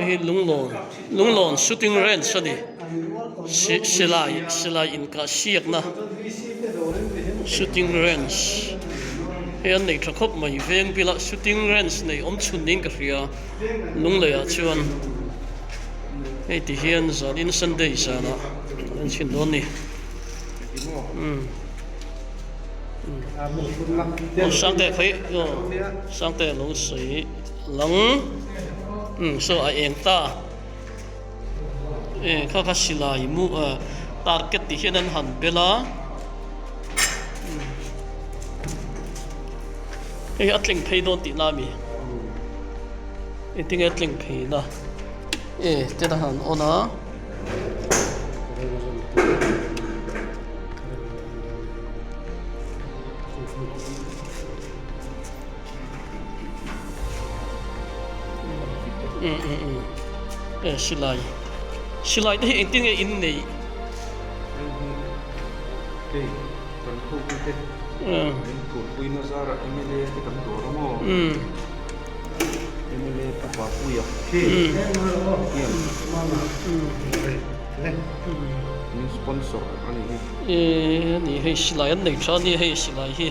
Hei hi lunglawn lunglawn shooting range a ni silai silai inkah siakna shooting range hei an nei tha khawp mai veng bila shooting range nei awm chhun niin ka hria lunglei ah chuan hei ti hian zanin sunday zanah an chhin dawn a ni umm. Aw Sangte khawi aw Sangte lo sawi lang umm saw a eng ta e kha kha silai mu ah target tih hian an han bel a hei hi a tleng phei dawn tihna a mi engtin nge a tleng phei na e ten a han on a. E silai silai te hi engtin nge in neih hei kan hotu te min phurpui na zarah mla te kan dawr a maw mla pu Papuia hian Min sponsor a nih hi. E a ni hei silai an nei tha a ni hei silai hi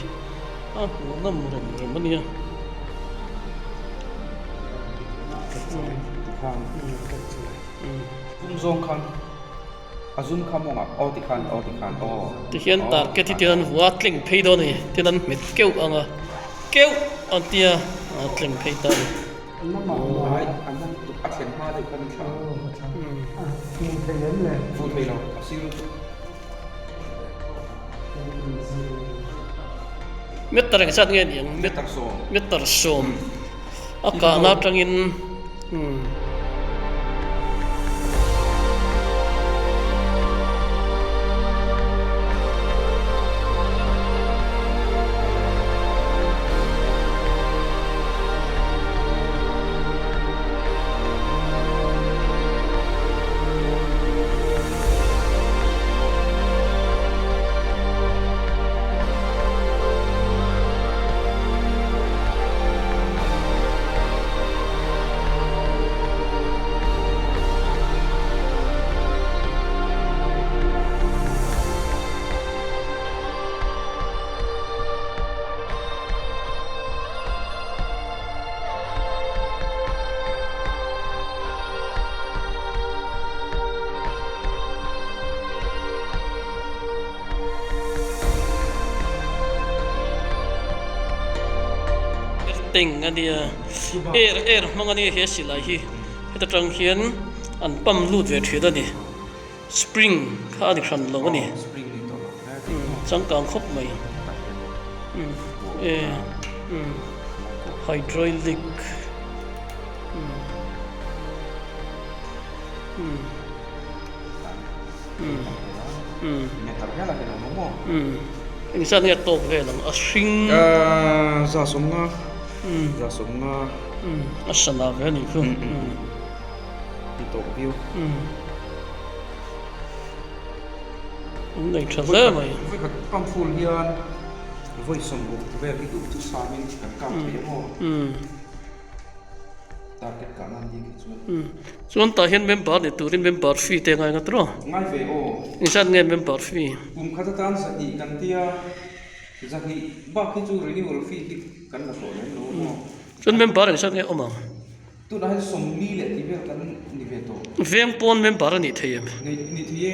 a hmuh nawm rem rem a nia. Tikhan kum zawng khan a zum kha mawngah aw tikhan aw tikhan aw. Tihian target hi tian an vuah a tleng phei dawn a ni tian an hmet keuh ang a keuh an tia a tleng phei ta a ni. Meter engzat nge ni ang meter sawm a kahna atangin umm. Teng a nia air air hmang a nia he silai hi heta tang hian an pump lut ve thin a ni spring kha a ni hran lo a ni changkang khawp mai e hydraulic Engzat nge tawk vel ang a hring a sana ve a nih chu an nei tha hle mai. Vawi 60 vel hi duh chu samin kan kap thei a maw? Target kah nan bik hi chuan. Chuan tah hian member ni turin member fee te ngai ngat rawh. Ngai ve aw. Engzat nge member fee? Kum khat atan zahnih kan tia, zahnih bak hi chu renewal fee hi kan la hlawh lem lo a maw? Chuan member engzat nge awm ang? Tunah hian 40 leh tih vel kan ni ve tawh. Veng pawn member a nih thei em? Nei ni thei e.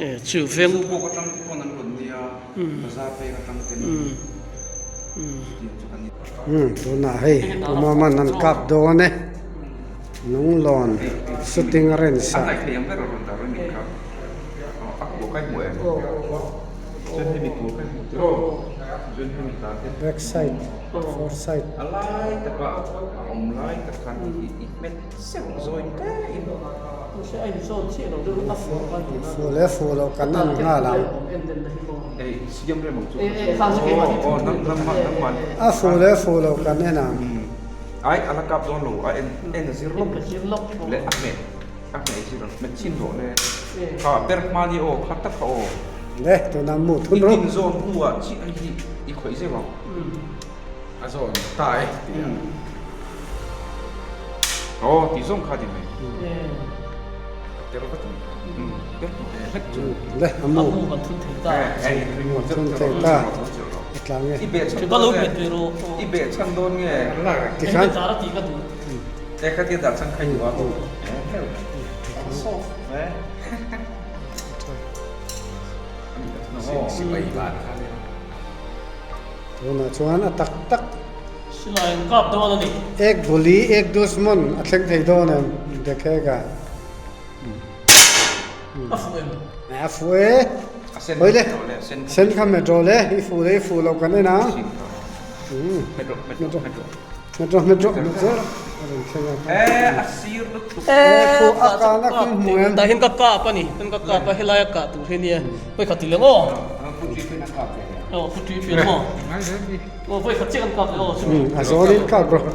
E chu veng. Zu pawk atang te pawn an rawn nia, bazar veng atang te chutiang chu kan ni. Umm tunah hei Pumaman an kap dawn e, Lunglawn shooting range ah. A hnaih thei ang ber a rawn dah reng kha. A kua kai hmu em? Chuan hemi kua kai hmu tiraw? Chuan hemi ta te. Back side. Four side. A lai taka a awm lai tak khan ti hi i hmet zeuh zawi te in. Fuh leh fuh loh kan en nghal ang. Ei siam rem ang chu. Aw nang nangmah nangmah. A fuh leh fuh loh kan en ang. Ai a la kap dawn lo a en en a zir lawk leh a hmeh a hmeh zir ang hmet chin rawh le. Kha ber hma ni aw kha tak kha aw. Le tuna mu thun rawh. I tin zawn hnuah chiah hi i khawih zeuh ang. A zawn ta e tih a. Aw tih zawng kha ni mai. Le a mu. Thun thei ta. A tlang e. I beh chhan dawn nge? Tikhan. E khatia dah chhan kha i duh a. Tunah chuan a tak tak. Silai an kap dawn a ni. Ek goli ek dushman a thleng thei dawn em Dekhega. A fuh em? A fuh e. Hawi le. Sen kha met rawh le. I fuh le i fuh loh kan en ang. Met rawh met rawh met rawh met zel a rawn thleng a. E a sir lutuk. E khu a kana khi hmu em. Tah hian ka kap a ni. Hian ka kap a helai a kah tur hi nia. Vawi khat ti leh maw? Aw pu ṭi pian maw? Aw vawi khat chiah kan kap leh aw chu. A zawnin kap rawh.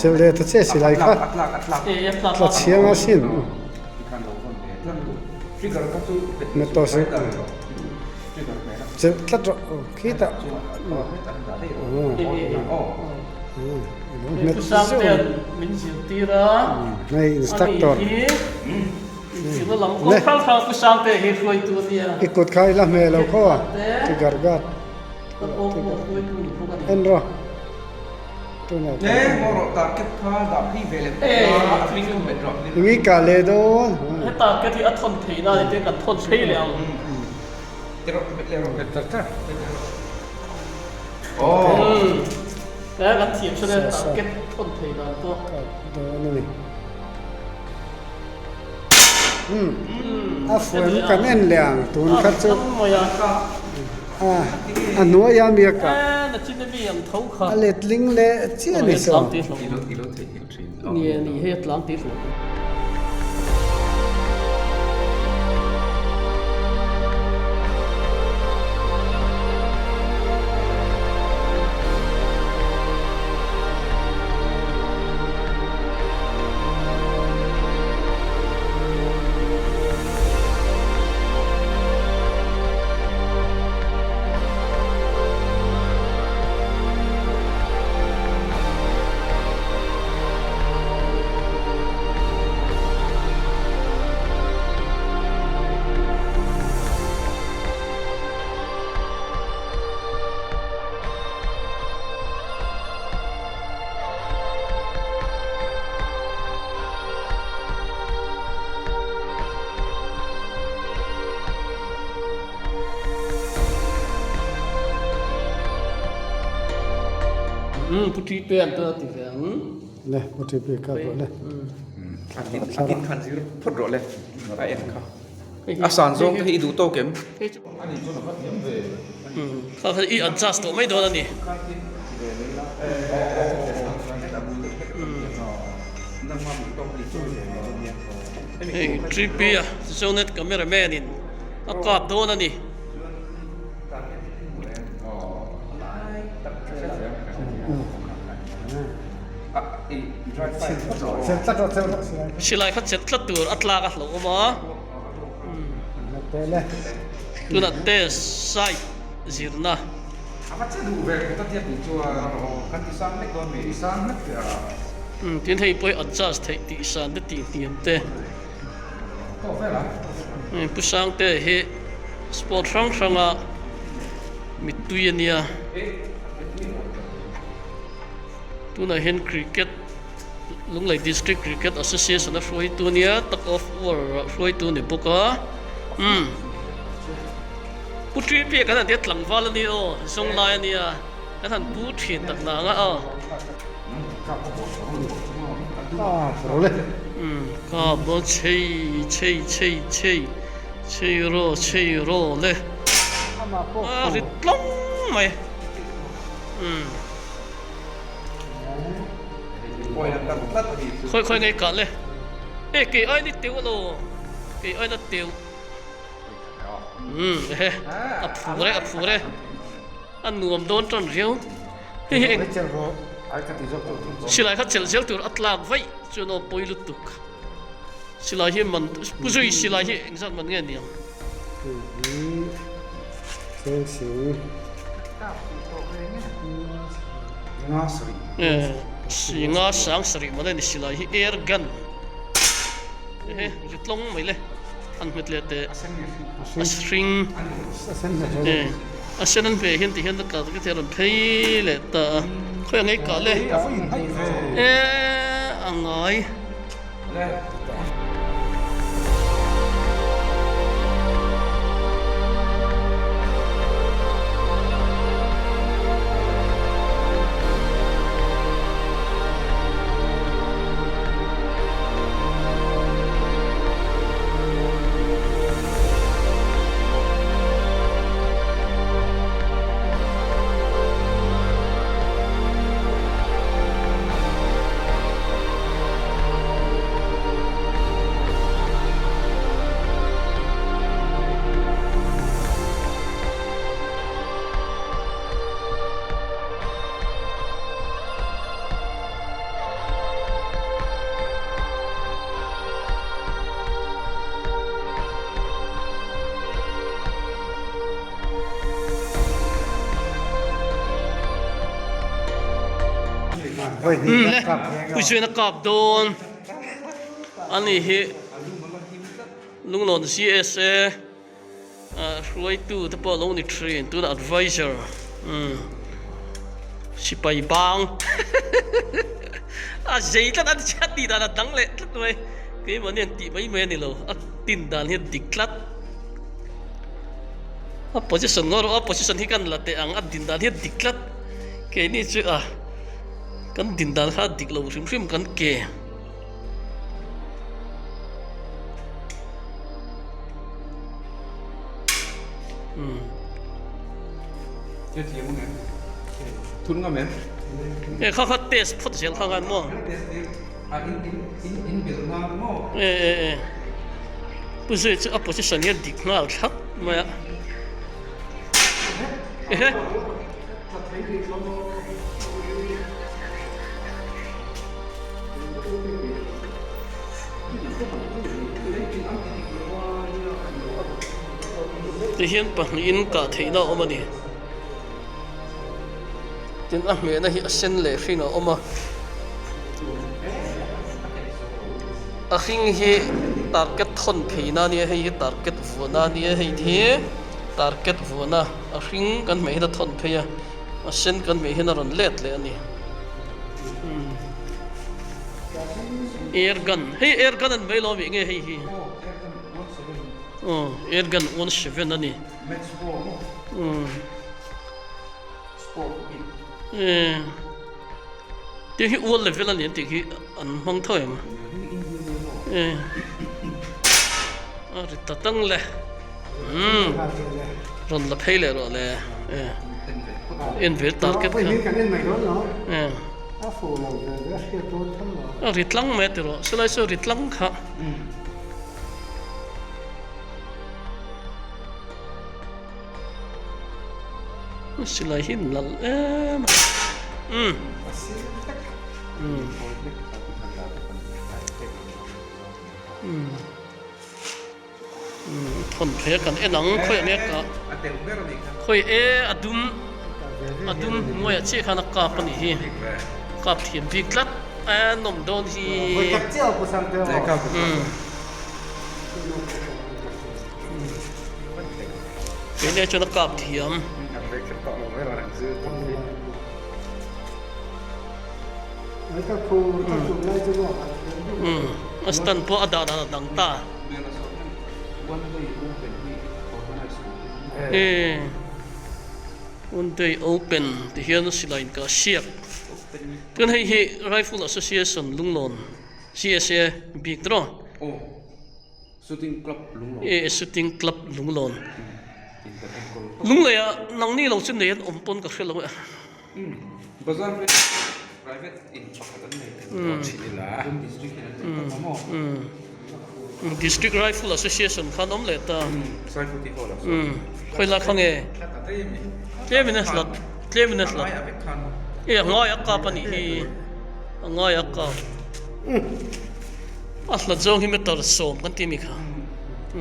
Chelh leh ta che silai kha. Tla chhiang a sin. Met tawh suh. Chelh tlat rawh. Khitah. Pu Sangtea'n min zirtir a. Hei instructor. Le. I kut kha i la hmeh lo khaw a. Ti gar gar. En rawh. Ngi kah leh dawn. A fuan kan en leh ang tun kha chu a hnuai a mi a kah a letling leh chiah a ni saw. Umm pu ṭi pe an ta ti ve ang. Le pu ṭi pe ka rawh le. A tin khan zir phawt rawh le a en kha. A san zawng te hi i duh tawk em? Kha kha i adjust tawh mai dawn a ni. Hei TP a Zonet camera man in a kap dawn a ni. Silai kha chet tlat tur a tlak a hlauhawm a. Tunah test site zirna. Tin hei pawh hi adjust theih tih san te tih hniam te. Pu Sangte hi sport hrang hranga mittui a nia. Tunah hian cricket Lunglei District Cricket Association a hruaitu a nia tug of war ah hruaitu a ni bawk a umm Pu Ṭipi kan han tia tlangval a nia aw zawnglai a nia kan han pu ṭhin tak nang a aw. Umm ka bawn chei chei chei chei chei raw chei raw le a rit tlawng mai umm. Khawi khawi ngei kah le e kei ai ni teuh alo kei ai na teuh umm ehe a phur e a phur e a nuam dawn tan riau hei hi eng silai kha chelh zel tur a tlak vaih chuan aw pawi lutuk silai hi man pu zui silai hi engzat man nge niang. Singa sang sarih mawle ni silai hi air gun ehe ri tlawng mai le an hmet leh teh a hring e a sen an hmeh hian ti hian a kal ka thei a rawn phei leh ta a khawi ang ei kah le e a ngai. Puizuina kap dawn a ni hi Lunglawn CSA hruaitu te pawh a lo ni thin tunah adviser sipai bang a zei tlat a a tih dan a dang leh tlat mai keimahni an tih mai mai a ni lo a tin dan hi a dik tlat a position ngaw rawh a position hi kan la teh ang a din dan hi a dik tlat keini chu a. Kan din dan kha dik lo hrim hrim kan ke. E kha kha test phawt zel kha ngan maw. E e e. Pu zui chu a position hi a dik nghal thlap mai a. Ehe. Tihian pahnihin kah theihna a awm a ni. Tin a hmehna hi a sen leh hring a awm a. A hring hi target thawn pheina a nia hei hi target vuahna a nia hei hi target vuahna. A hring kan hmeh hian a thawn phei a, a sen kan hmeh hian a rawn let leh a ni. Air gun, hei air gun an mai lo ami nge hei hi? Aw, air gun 17 a ni. Tih hi world level a ni an tih khi an hmang tho em? A ri ta tang le. Umm rawn la phei leh rawh le en ve target kha a ri tlang mai a ti rawh silai saw ri tlang kha silai hi nalh em a umm umm umm. Thawn phei a kan en ang khawi ang e ka khawi e a dum a dum hnuaiah chiah khan a kap a nih hi kap thiam bik tlat a nawm dawn hi keini ah chuan a kap thiam. A stand pawh a dah dan a dang ta. E One day open ti hian silai in ka siak. Chuan hei hi Rifle Association Lunglawn CSA bik tawh. Shooting Club Lunglawn. E Shooting Club Lunglawn. Lungleiah nangni lo chu nei an awm pawn ka hre lo e. Bazar veng private in pakhat an nei thei thin ila district hian an nei tawp a maw? District Rifle Association khan awm leh ta. Saikuti hall ah sawn. Khawi lai kha nge? Tlem in a hlat tlem in a hlat. E a ngai a kap a nih hi a ngai a kap. A hlat zawng hi meter sawm kan ti mi kha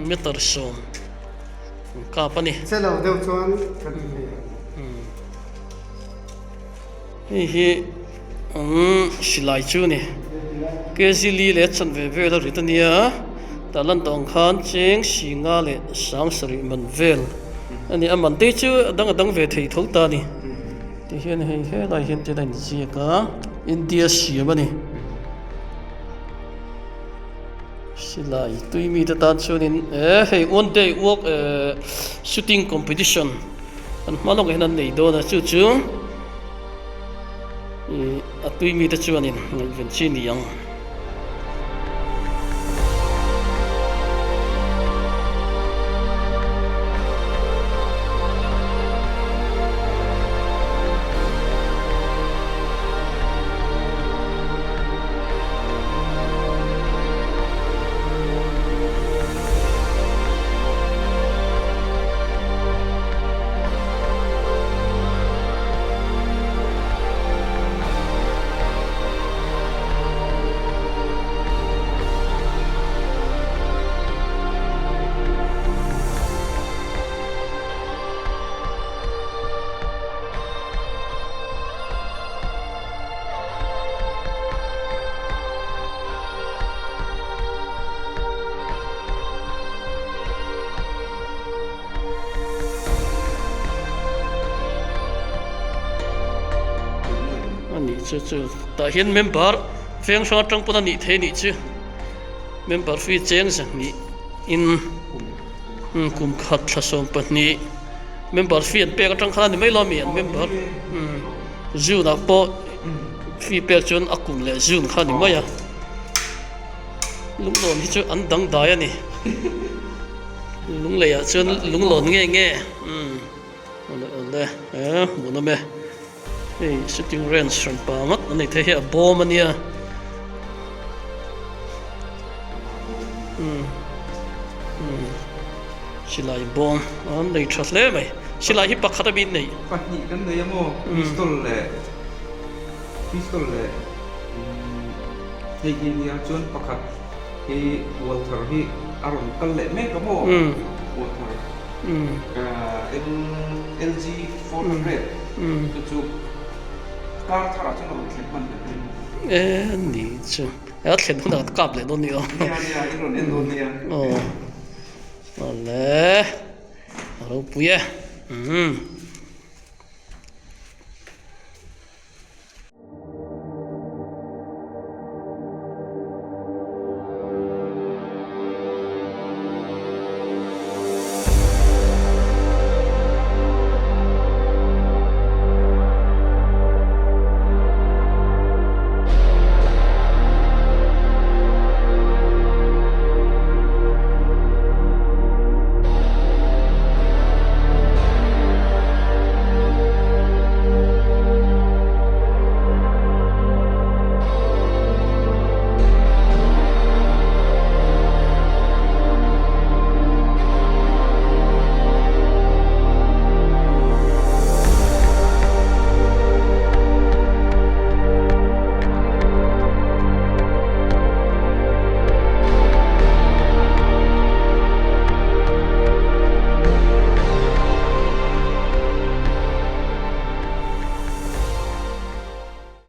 meter sawm kap a ni. Che lo deuh chuan kan ti thei ang. Hei hi Umm silai chu ni kg li leh chanve vel a rit a nia tah lan tawh ang khan cheng singa leh sang sarih man vel a ni a man te chu a dang a dang ve thei tho ta a ni tihian hei helai hian ten a inziak a India siam a ni silai tui mite tan chuanin eh hei one day work eh shooting competition an hma lawkah hian an nei dawn a chu chu. Ih a tui mite chuanin ngaihven chi ni ang. A nih chu chu tah hian member veng hrang atang pawn a nih theih a nih chu member fee cheng zahnih in kum khat thla 12 member fee an pek atang khan a ni mai lo ami an member June ah pawh fee pek chuan a kum leh June kha a ni mai a lunglawn hi chu an dangdai a ni. Lungleiah chuan lunglawn nge nge umm awle awle eh hmuhnawm e hei shooting range hran pa ngawt an nei thei hi a bawm a nia umm umm silai bawm an nei tha hle mai silai hi pakhat a mi neih pahnih kan nei a maw pistol leh pistol leh umm hei hi nia chuan pakhat. Hi Walther hi a rawn kal leh mek a maw? Walther LG 400 chu chu car thar ah chuan a rawn thlen hman leh mai. E ni chu a thlen hunah kan kap leh dawn ni aw. Nia nia i rawn en dawn nia. Aw awle a ropui e.